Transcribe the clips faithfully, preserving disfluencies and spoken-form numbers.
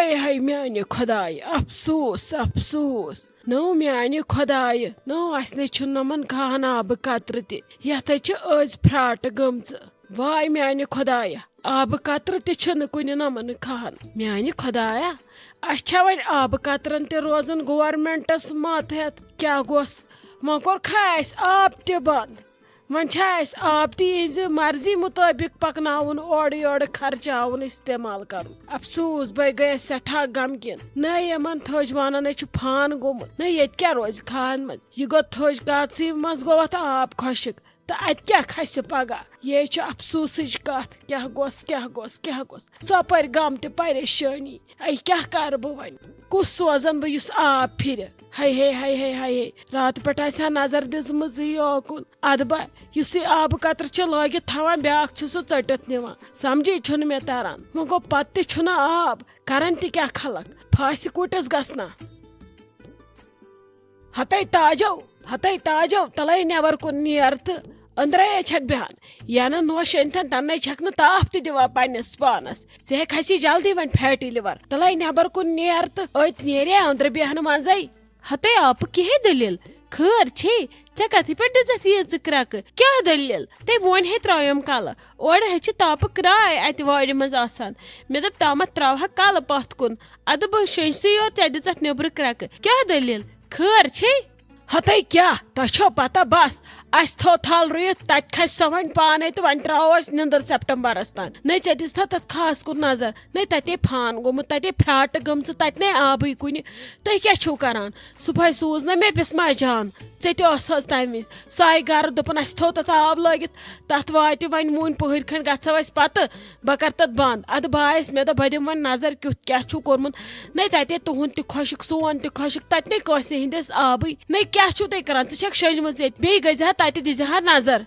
A ہاے میانہِ خۄدایہِ، افسوس، افسوس۔ نو میانہِ خۄدایہِ، نو اسہِ نے چھُنہٕ نمن کہن آبہٕ قطرٕ تہِ۔ یتھ ہے چھِ أزۍ پھراٹہٕ گٔمژٕ۔ واے میانہِ خۄدایہ، آبہٕ قطرٕ تہِ چھِنہٕ کُنہِ نمن کہن۔ میانہِ خۄدایہ، اسہِ چھا وۄنۍ آبہٕ قطرن تہِ روزُن گورنمنٹس ماتحت؟ کیٛاہ گوٚژھ؟ وۄنۍ کوٚر کھا اسہِ آب تہِ بنٛد۔ وۄنۍ چھا اسہِ آب تہِ یِہنٛزِ مرضی مُطٲبِق پکناوُن، اورٕ یورٕ خرچاوُن، استعمال کرُن؟ افسوس، بے گٔیس سٮ۪ٹھاہ غمگیٖن۔ نہ یِمن تھٔج وانن ہے چھُ فان گوٚمُت، نہ ییٚتہِ کیٛاہ روزِ کھاہن منٛز۔ یہِ گوٚو تھٔج کاژٕے منٛز گوٚو اتھ آب خۄشک، تہٕ اتہِ کیٛاہ کھسہِ پگاہ؟ یہِ ہے چھُ افسوسٕچ کتھ۔ کیٛاہ گوٚژھ، کیٛاہ گوٚژھ، کیٛاہ گوٚژھ؟ ژۄپٲرۍ غم تہٕ پریشٲنی۔ اے کیٛاہ کرٕ بہٕ وۄنۍ؟ کُس سوزن بہٕ یُس آب پھرِ؟ ہاے ہے، ہاے ہے، ہاے ہے۔ راتہٕ پٮ۪ٹھ آسہِ ہا نظر دِژمٕژ یہِ اوکُن۔ ادٕ با، یُس یہِ آبہٕ قطرٕ چھِ لٲگِتھ تھاوان، بیٛاکھ چھُ سُہ ژٔٹِتھ نِوان۔ سمجھے چھُنہٕ مےٚ تران۔ وۄنۍ گوٚو پتہٕ تہِ چھُنہٕ آب، کرن تہِ کیٛاہ خلق؟ پھاسہِ کُٹِس گژھنا؟ ہتے تاجو، ہتے تاجو، تلے نٮ۪بر کُن نیر تہٕ أنٛدرَے چھَکھ بیٚہان۔ یَنہٕ نوش أنۍتھَن تَنَے چھَکھ نہٕ تاپھ تہِ دِوان پنٛنِس پانَس۔ ژےٚ ہے کھسی جلدی وۄنۍ فیٹی لِور۔ تلے نٮ۪بر کُن نیر تہٕ أتۍ نیرے أنٛدرٕ بیٚہنہٕ منٛزَے۔ ہتے آپہٕ، کیٛاہ ہے دٔلیٖل؟ خٲر چھے؟ ژےٚ کَتھِ پٮ۪ٹھ دِژَتھ ییٖژٕ کرٛٮ۪کہٕ؟ کیٛاہ دٔلیٖل؟ تٔمۍ ووٚن ہے ترٛٲیِم کَلہٕ۔ اورٕ ہے چھِ تاپہٕ کرٛاے اَتہِ وارِ منٛز آسان۔ مےٚ دوٚپ تامَتھ ترٛاوہا کَلہٕ پَتھ کُن۔ اَدٕ بہٕ شیٚنجسٕے یوت، ژےٚ دِژَتھ نیٚبرٕ کرٛٮ۪کہٕ۔ کیٛاہ دٔلیٖل؟ خٲر چھے؟ ہتے کیٛاہ، تۄہہِ چھو پتہ بس، اسہِ تھوٚو تھل رُیِتھ، تتہِ کھسہِ سۄ وۄنۍ پانے تہٕ وۄنۍ ترٛاوو أسۍ نِندٕر سپٹمبرس تام۔ نے ژےٚ دِژتھا تتھ خاص کُن نظر؟ نے تتے فان گوٚمُت، تتے پھراٹہٕ گٔمژٕ، تتہِ نے آبٕے کُنہِ۔ تُہۍ کیٛاہ چھِو کران؟ صبحٲے سوٗز نہ مےٚ بسمہ جان، ژےٚ تہِ ٲسہٕ حظ تمہِ وِزِ سۄے گرٕ، دوٚپُن اسہِ تھوٚو تتھ آب لٲگِتھ، تتھ واتہِ وۄنۍ وُنۍ پُہٕرۍ کھنڈ گژھو أسۍ پتہٕ، بہٕ کرٕ تتھ بنٛد۔ ادٕ بہٕ آیس، مےٚ دوٚپ بہٕ دِمہٕ وۄنۍ نظر کیُتھ کیٛاہ چھُو کوٚرمُت۔ نے تتے تُہُنٛد تہِ خۄشک، سون تہِ خۄشک، تتہِ نے کٲنٛسہِ ہٕنٛدِس آبٕے۔ نے کیٛاہ چھُو تُہۍ کران؟ ژٕ چھکھ شٔنجمٕژ ییٚتہِ، بیٚیہِ گٔژھۍ زِ ہا تتہِ، دِزِ ہا نظر۔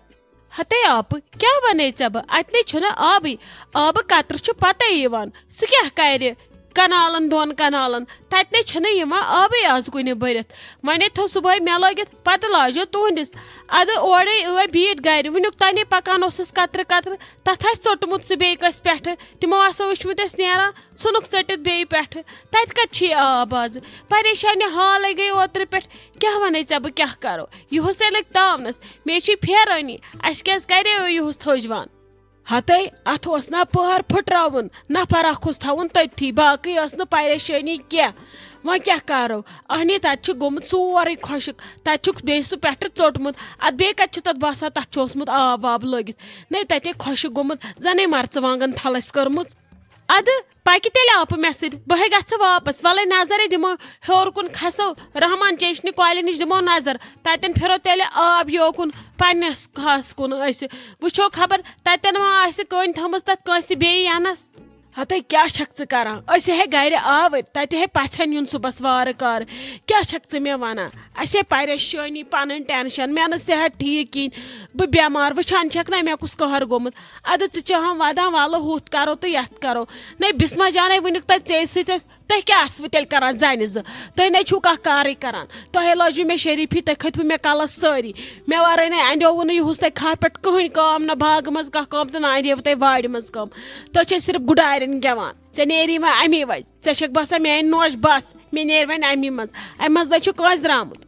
ہتے آپہٕ، کیٛاہ ونے ژےٚ بہٕ؟ اتہِ نے چھُنہٕ آبٕے۔ آبہٕ قطرٕ چھُ پتے یِوان، سُہ کیٛاہ کرِ کنالن دۄن کنالن؟ تتہِ نے چھُنہٕ یِوان آبٕے از کُنہِ بٔرِتھ۔ ونے تھوٚو صبحٲے مےٚ لٲگِتھ، پتہٕ لاجو تُہنٛدِس۔ ادٕ اورے ٲے بیٖٹھ گرِ، وُنیُک تانے پکان اوسُس قطرٕ قطرٕ، تتھ آسہِ ژوٚٹمُت سُہ بیٚیہِ کٲنٛسہِ پٮ۪ٹھٕ۔ تِمو آسو وٕچھمُت أسۍ نیران، ژھٕنُکھ ژٔٹِتھ بیٚیہِ پٮ۪ٹھٕ۔ تتہِ کتہِ چھُ یہِ آب آز؟ پریشانی حالے گٔے اوترٕ پٮ۪ٹھ۔ کیٛاہ ونے ژےٚ بہٕ، کیٛاہ کرو؟ یُہُس ہے لٔگۍ تاونس۔ مےٚ چھِ پھیرٲنی، اسہِ کیٛازِ کریو یُہُس تھٔج وان؟ ہتے، اتھ اوس نا پٔہر پھٕٹراوُن، نفر اکھ اوس تھاوُن تٔتھی، باقٕے ٲس نہٕ پریشٲنی کینٛہہ۔ وۄنۍ کیٛاہ کرو؟ اہنی، تتہِ چھُ گوٚمُت سورُے خۄشک، تتہِ چھُکھ بیٚیہِ سُہ پٮ۪ٹھٕ ژوٚٹمُت۔ اتھ بیٚیہِ کتہِ چھُ تتھ باسان، تتھ چھُ اوسمُت آب واب لٲگِتھ؟ نے، تتے خۄشک گوٚمُت، زنے مرژٕوانٛگن تھل ٲسۍ کٔرمٕژ۔ ادٕ پکہِ تیٚلہِ آپہٕ مےٚ سۭتۍ، بہٕ ہے گژھٕ واپس۔ ولے نظرے دِمو ہیوٚر کُن، کھسو رحمان چیچنہِ کۄلہِ نِش، دِمو نظر، تتٮ۪ن پھرو تیٚلہِ آب یوکُن پننِس کھاہس کُن أسۍ۔ وٕچھو خبر تتٮ۪ن ما آسہِ کٔنۍ تھٲمٕژ تتھ کٲنٛسہِ بیٚیہِ ینس۔ ہتے کیٛاہ چھکھ ژٕ کران؟ أسۍ ہے گرِ آوٕرۍ، تتہِ ہے پژھٮ۪ن یُن صُبحس وارٕ کارٕ۔ کیٛاہ چھکھ ژٕ مےٚ ونان؟ اسہِ ہے پریشٲنی، پنٕنۍ ٹینشن، مےٚ نہٕ صحت ٹھیٖک کِہیٖنۍ، بہٕ بٮ۪مار، وٕچھان چھکھ نا مےٚ کُس قہر گوٚمُت۔ ادٕ ژٕ چاہان ودان، ولہٕ ہُتھ کرو تہٕ یتھ کرو۔ نے بسمہ جانے، وٕنیُک تتہِ ژےٚ سۭتۍ ٲس، تُہۍ کیٛاہ آسوٕ تیٚلہِ کران زنہِ زٕ؟ تُہۍ نے چھِو کانٛہہ کارٕے کران۔ تۄہے لٲجوٕ مےٚ شریٖفی، تُہۍ کھٔتوٕ مےٚ کلس سٲری۔ مےٚ ورٲے نے اندیووُ نہٕ یُہُس تۄہہِ کھاہ پٮ۪ٹھ کٕہٕنۍ کٲم، نہ باغہٕ منٛز کانٛہہ کٲم تہٕ نہ اندیووُ تۄہہِ وارِ منٛز کٲم۔ تُہۍ چھِو صرف گُڈارٮ۪ن گٮ۪وان۔ ژےٚ نیری وۄنۍ امی وجہ، ژےٚ چھکھ باسان میٲنۍ نوش بس، مےٚ نیرِ وۄنۍ امی منٛز۔ امہِ منٛز نے چھُ کٲنٛسہِ درامُت۔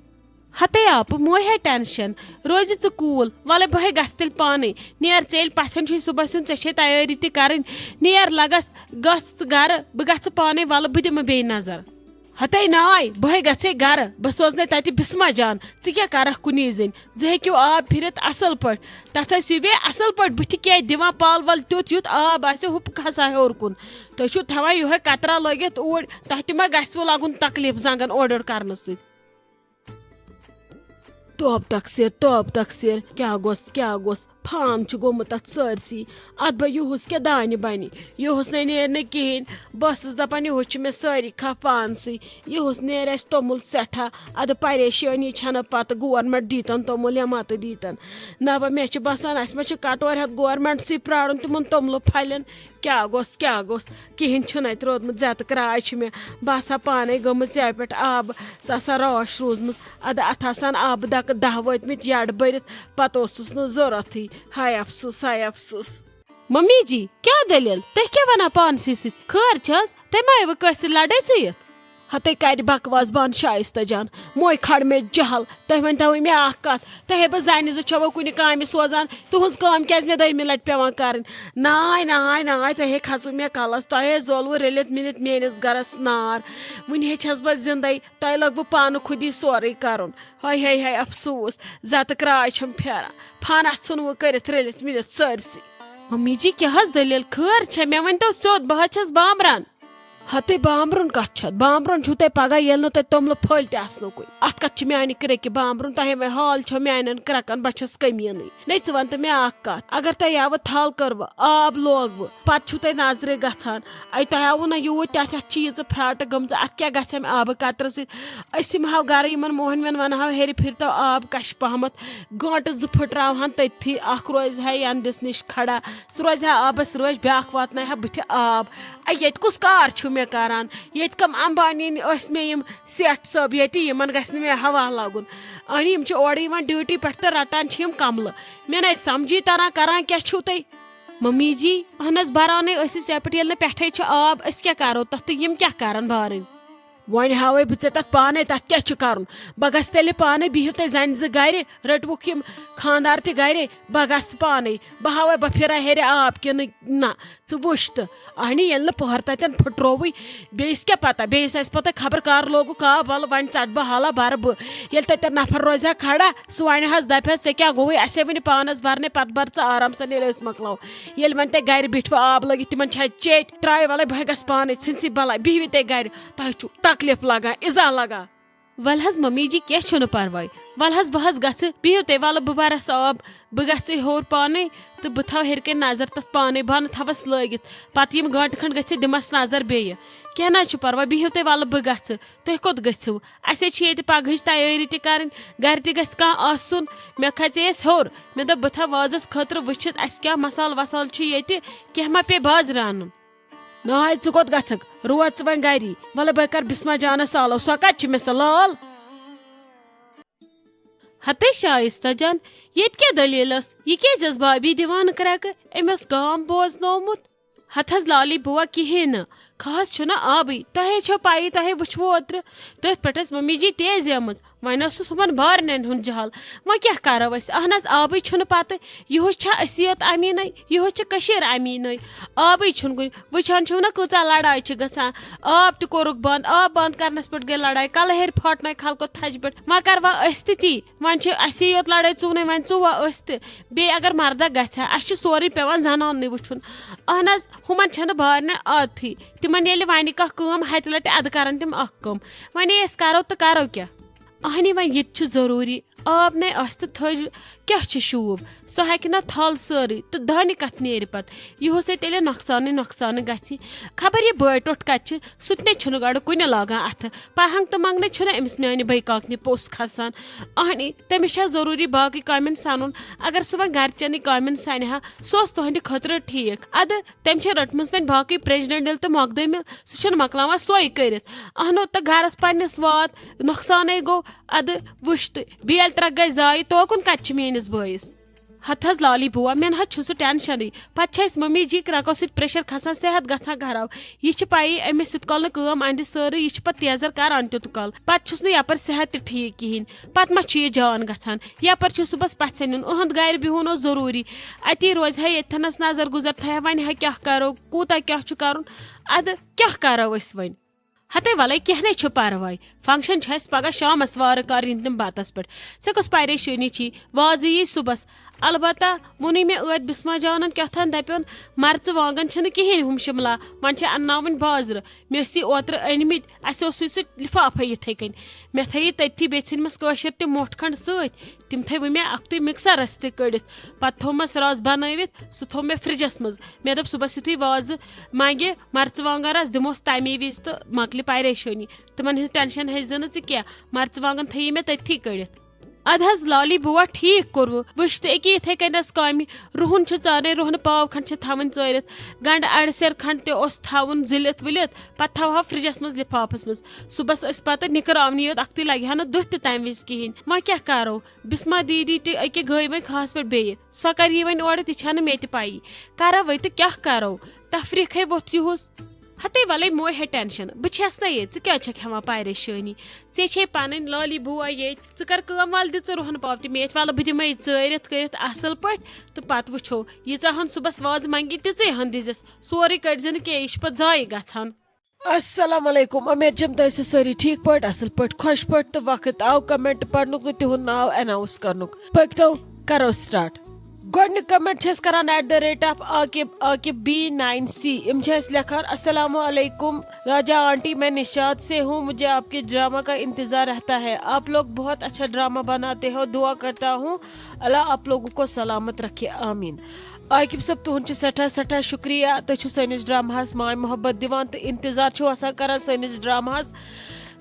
ہتے آپہٕ، موے ہے ٹینشن، روزِ ژٕ کوٗل۔ ولے بہٕ ہے گژھٕ تیٚلہِ پانے۔ نیر ژےٚ ییٚلہِ پژھٮ۪ن چھُے صُبحس یُن، ژےٚ چھے تیٲری تہِ کرٕنۍ۔ نیر لگس، گژھ ژٕ گرٕ، بہٕ گژھٕ پانے، ولہٕ بہٕ دِمہٕ بیٚیہِ نظر۔ ہتے ناے، بہٕ ہے گژھے گرٕ، بہٕ سوزنے تتہِ بسمہ جان۔ ژٕ کیٛاہ کرکھ کُنی زٔنۍ؟ زٕ ہیٚکِو آب پھِرِتھ اصل پٲٹھۍ۔ تتھ ٲسِو بیٚیہِ اصل پٲٹھۍ بٕتھِ کیٛاہ دِوان پل ول، تیُتھ یُتھ آب آسہِ ہُہ کھسان ہیوٚر کُن۔ تُہۍ چھِو تھاوان یِہوے کترا لٲگِتھ اوٗرۍ، تۄہہِ تہِ ما گژھِوٕ لگُن تکلیف زنگن اورٕ یورٕ کرنہٕ سۭتۍ؟ توب تقصیر، توب تقصیر، کیٛاہ گوٚژھ، کیٛاہ گوٚژھ؟ فان چھُ گوٚمُت تتھ سٲرسٕے۔ اتھ بہ یُہُس کیٛاہ دانہِ بنہِ؟ یُہُس نے نیرِ نہٕ کِہیٖنۍ۔ بہٕ ٲسٕس دپان، یُہُس چھِ مےٚ سٲری کھپھ پانسٕے۔ یُہُس نیرِ اسہِ توٚمُل سٮ۪ٹھاہ۔ ادٕ پریشٲنی چھنہٕ پتہٕ گورنمنٹ دیٖتن توٚمُل یا متہٕ دیٖتن۔ نہ بہ، مےٚ چھُ باسان، اسہِ ما چھُ کٹورِ ہٮ۪تھ گورنمنٹسٕے پرارُن تِمن توٚملہٕ پھلٮ۪ن۔ کیٛاہ گوٚژھ، کیٛاہ گوٚژھ؟ کِہیٖنۍ چھُنہٕ اَتہِ روٗدمُت، زیتہٕ کرٛاے چھِ مےٚ۔ بہٕ آسہٕ ہا پانَے گٔمٕژ یَوِ پٮ۪ٹھ آبہٕ، سۄ آسہٕ ہا راش روٗزمٕژ۔ اَدٕ اَتھ آسہٕ ہَن آبہٕ دَکہٕ دَہ وٲتۍمٕتۍ یَڈ بٔرِتھ، پَتہٕ اوسُس نہٕ ضوٚرَتھٕے۔ ہاے افسوٗس، ہاے افسوٗس۔ ممی جی، کیٛاہ دٔلیٖل؟ تُہۍ کیٛاہ وَنان پانسٕے سۭتۍ؟ خٲر چھَس؟ تٔمۍ آیہِ وۄنۍ کٲنٛسہِ سۭتۍ لڑٲے ژٕ یِتھ؟ ہتے کَرِ بکواس بنٛد شایستہ جان، موے کھڑ مےٚ جہل۔ تُہۍ ؤنۍتو وۄنۍ مےٚ اکھ کتھ، تۄہہِ ہے بہٕ زنہِ زٕ چھَوٕ کُنہِ کامہِ سوزان، تُہٕنٛز کٲم کیٛازِ مےٚ دٔیمہِ لٹہِ پٮ۪وان کرٕنۍ؟ ناے، ناے، ناے، تۄہہِ ہے کھژوٕ مےٚ کلس، تۄہہِ ہے زولوٕ رٔلِتھ مِلِتھ میٲنِس گرس نار۔ وُنہِ ہے چھَس بہٕ زندے، تۄہہِ لوٚگوٕ پانہٕ خودی سورُے کرُن۔ ہاے ہاے ہاے افسوس، زتہٕ کراے چھم پھیران، فن ژھُنوٕ کٔرِتھ رٔلِتھ مِلِتھ سٲرسٕے۔ ممی جی، کیٛاہ حظ دٔلیٖل؟ خٲر چھےٚ؟ مےٚ ؤنۍتو سیوٚد، بہٕ حظ چھَس بامبران۔ ہتے بامبرُن کتھ چھُ؟ بامبرُن چھُو تۄہہِ پگاہ، ییٚلہِ نہٕ تۄہہِ توٚملہٕ پھٔلۍ تہِ آسنو کُنہِ۔ اتھ کتھ چھِ میانہِ کرٛیٚکہِ بامبرُن؟ تۄہے وۄنۍ حال چھو میانٮ۪ن کرٛکن، بہٕ چھَس کٔمیٖنٕے۔ نے ژٕ وَن تہٕ مےٚ اکھ کتھ، اگر تۄہہِ یاوٕ تھل کٔروٕ، آب لوگوٕ، پتہٕ چھُو تۄہہِ نظرِ گژھان، اے تۄہہِ آوٕ نہ یوٗت تتھ، یتھ چھِ ییٖژٕ پھراٹہٕ گٔمژٕ، اتھ کیٛاہ گژھِ امہِ آبہٕ قطرٕ سۭتۍ؟ أسۍ یِم ہاو گرٕ یِمن موہنوٮ۪ن، ونہٕ ہاو ہیٚرِ پھِرتو آب کشہِ پہمتھ، گٲنٹہٕ زٕ پھٕٹراوہن تٔتھی، اکھ روزِ ہا یندس نِش کھڑا، سُہ روزِ ہا آبس رٲچھ، بیاکھ واتناوِ ہا بٕتھِ آب۔ اے، ییٚتہِ کُس کار چھِو مےٚ کران؟ ییٚتہِ کم امبانی ٲسۍ مےٚ یِم سیٹھ صٲب ییٚتہِ، یِمن گژھِ نہٕ مےٚ ہوا لگُن۔ اہنہِ، یِم چھِ اورٕ یِوان ڈیوٹی پٮ۪ٹھ تہٕ رٹان چھِ یِم کملہٕ۔ مےٚ نَے سمجھی تران، کران کیٛاہ چھِو تُہۍ؟ ممی جی، اہن حظ، برانٕے ٲسۍ أسۍ یپٲرۍ، ییٚلہِ نہٕ پٮ۪ٹھَے چھُ آب، أسۍ کیٛاہ کرو تتھ تہٕ یِم کیٛاہ کرن بارٕنۍ؟ وۄنۍ ہاوے بہٕ ژےٚ تتھ پانے، تتھ کیٛاہ چھُ کرُن۔ بہٕ گژھٕ تیٚلہِ پانے، بِہِو تُہۍ زنہِ زٕ گرِ، رٔٹوُکھ یِم خاندار تہِ گرے، بہٕ گژھٕ پانے۔ بہٕ ہاوے، بہٕ پھرے ہیٚرِ آب کِنہٕ نہ، ژٕ وٕچھ تہٕ۔ اہنہِ، ییٚلہِ نہٕ پۄہر تتٮ۪ن پھٕٹرووٕے، بیٚیِس کیٛاہ پتہ، بیٚیِس آسہِ پتہ خبر کر لوگُکھ آب، ولہٕ وۄنۍ ژٹہٕ بہٕ حالہ برٕ بہٕ۔ ییٚلہِ تتٮ۪ن نفر روزِ ہا کھڑا، سُہ ونہِ حظ، دپہِ حظ، "ژےٚ کیٛاہ گوٚوُے؟ اسے وٕنہِ پانس برنے، پتہٕ بر ژٕ آرام سان، ییٚلہِ أسۍ مۄکلاوو۔" ییٚلہِ وۄنۍ تۄہہِ گرِ بیٹھوٕ آب لٲگِتھ، تِمن چھا چیٚٹۍ؟ ترٛایہِ ولے، بہٕ گژھٕ پانے، ژھٕنسٕے بلاے، بِہِو تُہۍ گرِ۔ تۄہہِ چھُو تکلیف لگان، ایزا لگان۔ ول حظ ممی جی، کینٛہہ چھُنہٕ پرواے۔ ول حظ بہٕ حظ گژھٕ، بِہِو تُہۍ، ولہٕ بہٕ برس آب، بہٕ گژھٕ ہیوٚر پانے تہٕ بہٕ تھاوٕ ہیٚرِ کنہِ نظر تتھ پانے، بۄنہٕ تھاوس لٲگِتھ۔ پتہٕ یِم گٲنٹہٕ کھنڈ گٔژھِتھ دِمس نظر بیٚیہِ۔ کینٛہہ نہ حظ چھُ پرواے، بِہِو تُہۍ، ولہٕ بہٕ گژھٕ۔ تُہۍ کوٚت گٔژھِو؟ اسہِ حظ چھِ ییٚتہِ پگہٕچ تیٲری تہِ کرٕنۍ، گرِ تہِ گژھِ کانٛہہ آسُن۔ مےٚ کھژے أسۍ ہیوٚر، مےٚ دوٚپ بہٕ تھاوٕ وازس خٲطرٕ وٕچھِتھ اسہِ کیٛاہ مسالہٕ وسالہٕ چھُ ییٚتہِ، کینٛہہ ما پیٚیہِ بازرٕ انُن۔ نہ حظ، ژٕ کوٚت گژھکھ؟ روز ژٕ وۄنۍ گری۔ ولہٕ بہٕ کرٕ بسمہ جانس سالو، سۄ کتہِ چھِ مےٚ سۄ لال؟ ہتے شایستہ جان، ییٚتہِ کیٛاہ دٔلیٖل ٲس؟ یہِ کیٛازِ ٲس بھابھی دِوان کرٛٮ۪کہٕ؟ أمۍ اوس گام بوزنومُت۔ ہتہٕ حظ لالی بُوا، کِہیٖنۍ نہٕ، خاص چھُنہٕ آبٕے۔ تۄہے چھو پَیی، تۄہے وٕچھوُ اوترٕ، تٔتھۍ پٮ۪ٹھ ٲس ممی جی تیز آمٕژ۔ وۄنۍ اوس سُہ صُبحن بارنٮ۪ن ہُنٛد جہل۔ وۄنۍ کیٛاہ کَرو أسۍ؟ اہن حظ، آبٕے چھُنہٕ پَتہٕ۔ یِہُس چھا أسیت اَمی نَے؟ یِہُس چھِ کٔشیٖر اَمی نَے؟ آبٕے چھُنہٕ کُنہِ۔ وٕچھان چھِو نہ، کۭژاہ لڑایہِ چھِ گژھان۔ آب تہِ کوٚرُکھ بنٛد، آب بنٛد کرنَس پٮ۪ٹھ گٔے لڑایہِ۔ کَلہٕ ہیٚرِ پھاٹنَے خلقو تھَجہِ پٮ۪ٹھ۔ وۄنۍ کَروا أسۍ تہِ تی؟ وۄنۍ چھِ اَسے یوت لڑٲے، ژٕ وَنے وۄنۍ ژٕ وَ أسۍ تہِ۔ بیٚیہِ اگر مردہ گژھِ ہا، اَسہِ چھُ سورُے پٮ۪وان زناننٕے وٕچھُن۔ اہن حظ، ہُمن چھَنہٕ بارنہِ عادتھٕے۔ تِمن ییٚلہِ وَنہِ کانٛہہ کٲم، ہَتہِ لَٹہِ اَدٕ کَرَن تِم اَکھ کٲم۔ وۄنۍ ہے أسۍ کَرو تہٕ کَرو کیٛاہ؟ اہنہِ، وۄنۍ یہِ تہِ چھُ ضروٗری۔ آب نے آسہِ تہٕ تھٔج کیٛاہ چھِ شوٗب؟ سۄ ہیٚکہِ نہ تھل سٲرٕے تہٕ دانہِ کتھ نیرِ پتہٕ؟ یِہُس ہے تیٚلہِ نۄقصانٕے نۄقصانٕے گژھِ۔ خبر یہِ بٲے ٹوٚٹھ کتہِ چھِ؟ سُہ تہِ نے چھُنہٕ گۄڈٕ کُنہِ لاگان اتھٕ۔ پہنگ تہٕ منگنے چھُنہٕ أمِس میانہِ بٲے کاکنہِ پوٚژھ کھسان۔ اہنہِ، تٔمِس چھا ضروٗری باقٕے کامٮ۪ن سنُن؟ اگر سُہ وۄنۍ گرِچنٕے کامٮ۪ن سنہِ ہا، سُہ اوس تُہنٛدِ خٲطرٕ ٹھیٖک۔ ادٕ تٔمۍ چھےٚ رٔٹمٕژ وۄنۍ باقٕے پریزنڈل تہٕ مۄقدمہٕ، سُہ چھُنہٕ مۄکلاوان سۄے کٔرِتھ۔ اہنو، تہٕ گرس پننِس وات، نۄقصانٕے گوٚو۔ ادٕ وٕچھ تہٕ، بیل ترکھ گژھِ ضایع، توکُن کتہِ چھِ میٲنِس بٲیِس؟ ہتہٕ حظ لالی بُوا، مےٚ نہ حظ چھُ سُہ ٹینشنٕے۔ پتہٕ چھِ اَسہِ ممی جی کرٛکو سۭتۍ پریشر کھسان، صحت گژھان خراب۔ یہِ چھِ پَیی، أمِس سۭتۍ کۄلہٕ کٲم اَندِ سٲرٕے، یہِ چھِ پتہٕ تیزر کران تیوٗت کال۔ پتہٕ چھُس نہٕ یپٲرۍ صحت تہِ ٹھیٖک کِہیٖنۍ۔ پتہٕ ما چھُ یہِ جان گژھان؟ یپٲرۍ چھُ صُبحس پژھٮ۪ن یُن، اُہُنٛد گرِ بِہُن اوس ضروٗری۔ اَتی روزِ ہا ییٚتھٮ۪نس نظر گُزر، تھاوِ ہا، وَنہِ ہا کیٛاہ کرو، کوٗتاہ کیٛاہ چھُ کرُن۔ ادٕ کیٛاہ کرو أسۍ وۄنۍ؟ ہتے ولے، کینٛہہ نے چھُ پرواے، فنکشن چھُ اسہِ پگاہ شامس وارٕ کار یِن تِم بتس پٮ۪ٹھ۔ ژےٚ کۄس پریشٲنی چھی؟ وازٕ یی صُبحس۔ البتہ ووٚنُے مےٚ ٲدۍ بسمہ جانن کیٛاہ تھام دپیوٚن، مرژٕ وانگن چھِنہٕ کِہیٖنۍ ہُم شملہ، وۄنۍ چھِ انناوٕنۍ بازرٕ۔ مےٚ ٲسی اوترٕ أنۍ مٕتۍ، اسہِ اوسُے سُہ لفافے یِتھے کٔنۍ۔ مےٚ تھٲیی تٔتھی بیٚیہِ ژھٕنۍ مس کٲشِر تہِ مۄٹھ کھنڈ سۭتۍ۔ تِم تھٲوۍ مےٚ اکھتُے مکسرس تہِ کٔڑِتھ۔ پتہٕ تھوٚو مس رس بنٲوِتھ، سُہ تھوٚو مےٚ فرجس منٛز۔ مےٚ دوٚپ صُبحس یُتھُے وازٕ منٛگہِ مرژٕوانٛگن رس، دِموس تَمی وِزِ تہٕ مۄکلہِ پریشٲنی۔ تِمن ہٕنٛز ٹینشن ہیٚزِ نہٕ ژٕ کینٛہہ، مرژٕوانٛگن تھٲیی مےٚ تٔتھی کٔڑِتھ۔ ادٕ حظ لالی بوا، ٹھیک کوٚروٕ۔ وٕچھ تہٕ أکیاہ یِتھے کٔنۍ ٲس کامہِ، رُہن چھُ ژارنٕے، رُہنہٕ پاو کھنڈ چھِ تھاوٕنۍ ژٲرِتھ، گنڈٕ اڑٕ سیر کھنڈ تہِ اوس تھاوُن زٕلِتھ ؤلِتھ، پتہٕ تھاوہاو فرجس منٛز لفافس منٛز۔ صُبحس ٲسۍ پتہٕ نِکراونی یوت، اکھتُے لگہِ ہا نہٕ دُہ تہِ تمہِ وِزِ کِہینۍ۔ وۄنۍ کیاہ کرو؟ بسما دیدی تہِ أکیاہ گٔے وۄنۍ خاص پٲٹھۍ بیٚیہِ۔ سۄ کر یی وۄنۍ اورٕ، تہِ چھنہٕ مےٚ تہِ پَیی۔ کرو وۄنۍ تہٕ کیاہ کرو؟ تفریٖقے ووٚتھ یِہُس۔ ہتے ولے موے ہے ٹینشن، بہٕ چھس نہ ییٚتہِ، ژٕ کیٛازِ چھکھ ہٮ۪وان پریشٲنی؟ ژےٚ چھے پنٕنۍ لالی بوا ییٚتہِ، ژٕ کر کٲم، ول دِ ژٕ رُہن پاو تہِ مےٚ ییٚتہِ، ولہٕ بہٕ دِمے یہِ ژٲرِتھ کٔرِتھ اصل پٲٹھۍ، تہٕ پتہٕ وٕچھو۔ ییٖژاہ ہن صُبحس وازٕ منگی تیٖژٕے ہن دِزٮ۪س، سورُے کٔڑزِ نہٕ کینٛہہ، یہِ چھُ پتہٕ ضایع گژھان۔ السلام علیکم، امید چھم تُہۍ ٲسِو سٲری ٹھیک پٲٹھۍ، اصل پٲٹھۍ، خۄش پٲٹھۍ، تہٕ وقت آو کمنٹ پرنُک تہٕ تِہُنٛد ناو اناؤنس کرنُک۔ پٔکۍتو کرو سٹارٹ۔ گۄڈٕنیُک کمنٹ چھِ أسۍ کران at the rate of Aqib, Aqib B nine C. یِم چھِ اَسہِ لیکھان، السلام علیکم راجا آنٹی، میں نشاد سے ہوں، مجھے آپ کے ڈرامہ کا انتظار رہتا ہے، آپ لوگ بہت اچھا ڈرامہ بناتے ہو، دعا کرتا ہوں اللہ آپ لوگوں کو سلامت رکھے، آمین۔ عاقب صٲب، تُہُنٛد چھُ سٮ۪ٹھاہ سٮ۪ٹھاہ شُکریہ، تُہۍ چھِو سٲنِس ڈراماہَس ماے محبت دِوان تہٕ انتظار چھِو آسان کران سٲنِس ڈراماہَس۔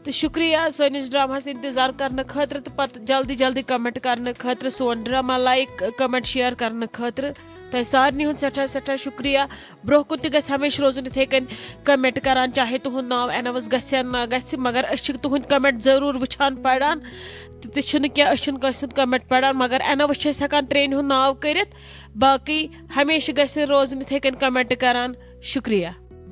تہٕ شُکریہ سٲنِس ڈراماہَس انتظار کرنہٕ خٲطرٕ تہٕ پتہٕ جلدی جلدی کمنٹ کرنہٕ خٲطرٕ، سون ڈرامہ لائک، کمنٹ شیئر کرنہٕ خٲطرٕ۔ تۄہہِ سارنٕے ہُنٛد سٮ۪ٹھاہ سٮ۪ٹھاہ شُکریہ۔ برٛونٛہہ کُن تہِ گژھِ ہمیشہِ روزُن یِتھَے کٔنۍ کمنٹ کران، چاہے تُہُنٛد ناو اناؤنس گژھِ یا نہ گژھِ، مگر أسۍ چھِ تُہُنٛد کمنٹ ضروٗر وٕچھان، پران۔ تہٕ تہِ چھِنہٕ کینٛہہ، أسۍ چھِنہٕ کٲنٛسہِ ہُنٛد کمنٹ پران، مگر اناؤنس چھِ أسۍ ہٮ۪کان ترٛیٚنۍ ہُنٛد ناو کٔرِتھ۔ باقٕے ہمیشہِ گژھِ روزُن یِتھَے کٔنۍ کمنٹ کران۔ شُکریہ۔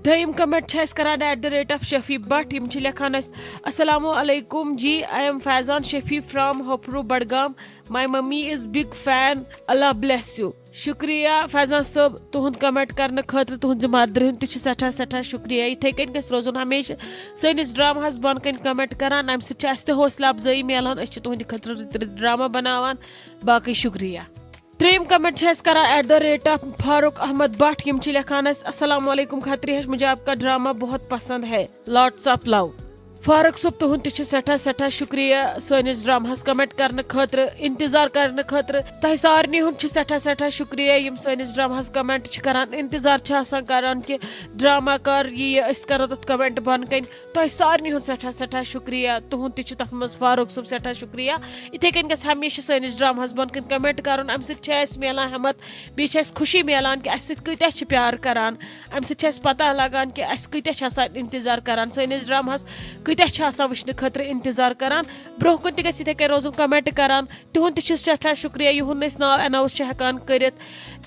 دوٚیِم کمنٹ چھِ اَسہِ کران at the rate of Shafi Bhat. یِم چھِ لیکھان اَسہِ، السلام علیکم جی، I am Faizan Shafi from ہۄپرو Budgam. My mummy is big fan. Allah bless you. شُکریہ فیضان صٲب، تُہُنٛد کمنٹ کرنہٕ خٲطرٕ، تُہٕنٛزِ مدرِ ہُنٛد تہِ چھُ سٮ۪ٹھاہ سٮ۪ٹھاہ شُکریہ۔ یِتھَے کٔنۍ گژھِ روزُن ہمیشہِ سٲنِس ڈراماہَس بۄن کٔنۍ کمنٹ کران، اَمہِ سۭتۍ چھِ اَسہِ تہِ حوصلہٕ افزٲیی میلان، أسۍ چھِ تُہٕنٛدِ خٲطرٕ رٕتۍ رٕتۍ ڈرامہ بناوان۔ باقٕے شُکریہ۔ ترٛیٚیِم کمنٹ چھِ اَسہِ کران at the rate of Farooq Ahmad Bhat. یِم چھِ لیکھان اَسہِ، السلام علیکم کھتری ہش، مجھے آپ کا ڈرامہ بہت پسند ہے، lots of love. فاروق صٲب، تُہُنٛد تہِ چھُ سٮ۪ٹھاہ سٮ۪ٹھاہ شُکریہ سٲنِس ڈراماہَس کمنٹ کرنہٕ خٲطرٕ، انتظار کرنہٕ خٲطرٕ۔ تۄہہِ سارنٕے ہُنٛد چھُ سٮ۪ٹھاہ سٮ۪ٹھاہ شُکریہ، یِم سٲنِس ڈراماہَس کمنٹ چھِ کران، انتظار چھِ آسان کران کہِ ڈرامہ کر یِیہِ، أسۍ کرو تَتھ کمنٹ بۄن کَنۍ۔ تۄہہِ سارنٕے ہُنٛد سٮ۪ٹھاہ سٮ۪ٹھاہ شُکریہ۔ تُہُنٛد تہِ چھُ تَتھ منٛز فاروق صٲب سٮ۪ٹھاہ شُکریہ۔ یِتھَے کٔنۍ گژھِ ہمیشہِ سٲنِس ڈراماہَس بۄن کَنۍ کمنٹ کرُن، اَمہِ سۭتۍ چھِ اَسہِ میلان ہٮ۪مت، بیٚیہِ چھِ اَسہِ خوشی میلان کہِ اَسہِ سۭتۍ کۭتیٛاہ چھِ پیار کران۔ اَمہِ سۭتۍ چھِ اَسہِ پَتہ لَگان کہِ اَسہِ کۭتیٛاہ چھِ آسان اِنتظار کَران، سٲنِس ڈرٛامہَس کۭتیٛاہ چھِ آسان وٕچھنہٕ خٲطرٕ اِنتظار کَران۔ برٛونٛہہ کُن تہِ گژھِ یِتھَے کٔنۍ روزُن، کَمٮ۪نٛٹ کَران۔ تِہُنٛد تہِ چھِ سٮ۪ٹھاہ شُکریہ، یِہُنٛد نہٕ أسۍ ناو اٮ۪ناوُس چھِ ہٮ۪کان کٔرِتھ۔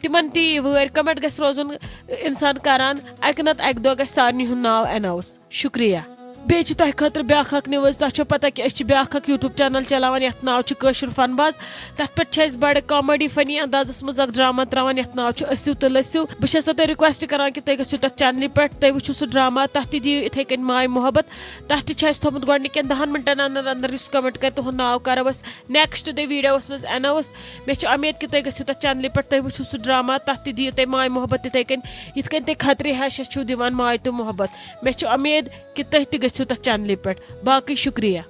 تِمَن تہِ یی وٲرۍ، کَمٮ۪نٛٹ گژھِ روزُن اِنسان کَران، اَکہِ نَتہٕ اَکہِ دۄہ گژھِ سارنٕے ہُنٛد ناو اٮ۪ناوُس۔ شُکریہ۔ بیٚیہِ چھِ تۄہہِ خٲطرٕ بیٛاکھ اَکھ نِوٕز۔ تۄہہِ چھو پَتہ کہِ أسۍ چھِ بیٛاکھ اَکھ YouTube چینل چلاوان، یَتھ ناو چھُ کٲشُر فن باز۔ تَتھ پٮ۪ٹھ چھِ أسۍ بَڑٕ comedy funny اندازَس منٛز اَکھ ڈرٛاما ترٛاوان، یَتھ ناو چھُ ٲسِو تہٕ لٔسِو۔ بہٕ چھَسو تۄہہِ request کران کہِ تُہۍ گٔژھِو تَتھ چینلہِ پٮ۪ٹھ، تُہۍ وٕچھِو سُہ ڈرٛاما، تَتھ تہِ دِیِو یِتھَے کٔنۍ ماے محبت۔ تَتھ تہِ چھُ اَسہِ تھوٚمُت گۄڈٕنِکٮ۪ن دَہَن مِنٹَن اندر اندر، یُس کمٮ۪نٛٹ کرِ، تُہُنٛد ناو کرو أسۍ next day videoوَس منٛز announce۔ مےٚ چھِ اُمید کہِ تُہۍ گٔژھِو تَتھ چینلہِ پٮ۪ٹھ، تُہۍ وٕچھِو سُہ ڈرٛاما، تَتھ تہِ دِیِو تُہۍ ماے محبت تِتھَے کٔنۍ، یِتھ کٔنۍ تُہۍ خطرِ ہَشَس چھِو دِوان ماے تہٕ محبت۔ مےٚ چھِ اُمید کہِ تُہۍ تہِ گٔژھِو تَتھ چینلہِ پٮ۪ٹھ۔ باقٕے شُکریہ۔